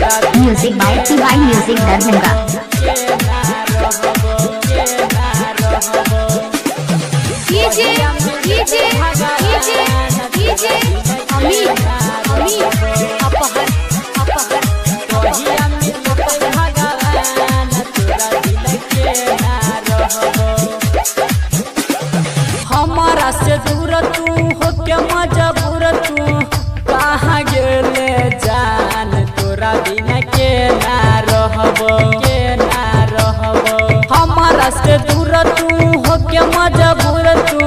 Music by TY music Darbhanga. DJ DJ DJ DJ Amit Amit अपहर अपहर। कहिया मिलतै भगवान तोरा बिना के ना रहबो। हमारा से दूर तू होके मजबूर तू कहाँ गेले जान तोरा बिना के ना रहबो के ना रहबो। हमारा से दूर तू होके मजबूर तू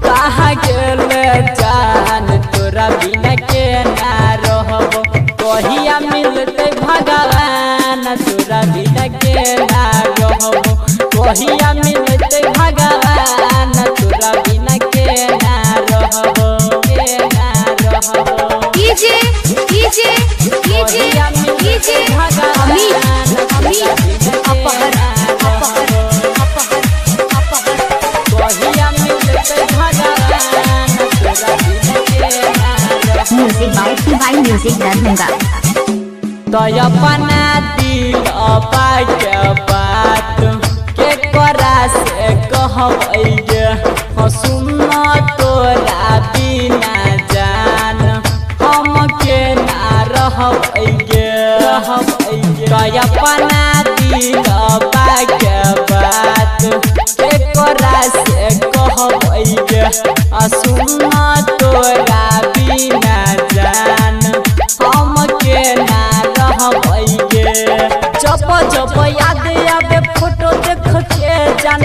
कहाँ गेले जान तोरा बिना के ना रहबो। कहिया मिलतै भगवान तोरा बिना के ना रहबो। कहिया मिलतै भगवान तोरा बिना के ना रहबो के ना रहबो। DJ DJ DJ DJ Amit Amit अपहर अपहर अपहर अपहर। कहिया मिलतै भगवान तोरा बिना के ना रहबो। Music by TY music Darbhanga. तो अपना दिल पाके बात के करा से कहबै गे सुन तोरा बिना जान हम के ना रहबै गे रहबै गे। तो अपना दिल पाके बात के करा से कहबै गे सुन तोरा बिना जान हम के ना रहबै गे। जब जब याद आवे फोटो देख के जान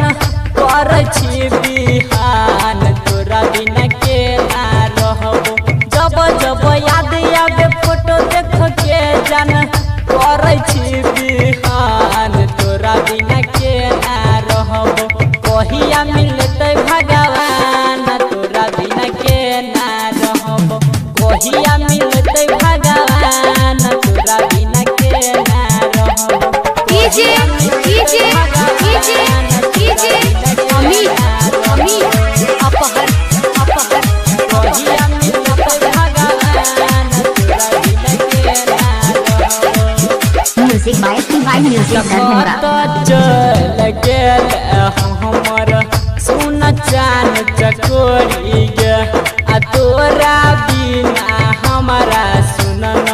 करै छी बिहान तोरा बिना के ना रहबो। जब जब याद आवे फोटो देख के जान करै छी बिहान तोरा बिना के ना रहबो। कहिया मिलतै भगवान तोरा बिना के ना रहबो। कहिया मिलतै भगवान तोरा बिना के ना रहबो। DJ DJ DJ DJ Amit Amit अपहर अपहर। कहिया मिलतै भगवान तोरा बिना के ना रहबो। Music by TY music Darbhanga. चल गेल हमर सुन चान चकोरी गे आ तोरा बिना हमारा सुनन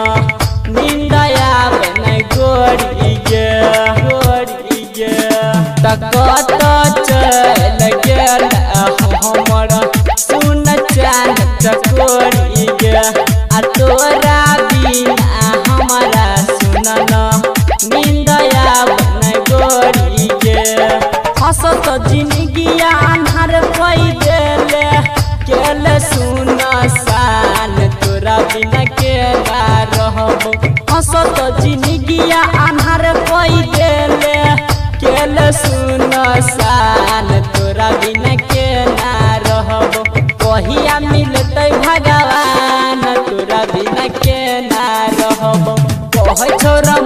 नींद आबै नै गोरी गे गोरी गे। त कत चल गेल हमर सुन चान चकोरी गे आ तोरा बिना हमारा सुनन नींद आबै नै गोरी गे। हंसत जिंदगिया अन्हार कई देले केले सुन सान तोरा बिना के ना रहबो। हंसत जिंदगिया अन्हार कई देले केले सुन सान तोरा बिना के ना रहबो। कहिया मिलतै भगवान तोरा बिना के ना रहबो। कहै छोरा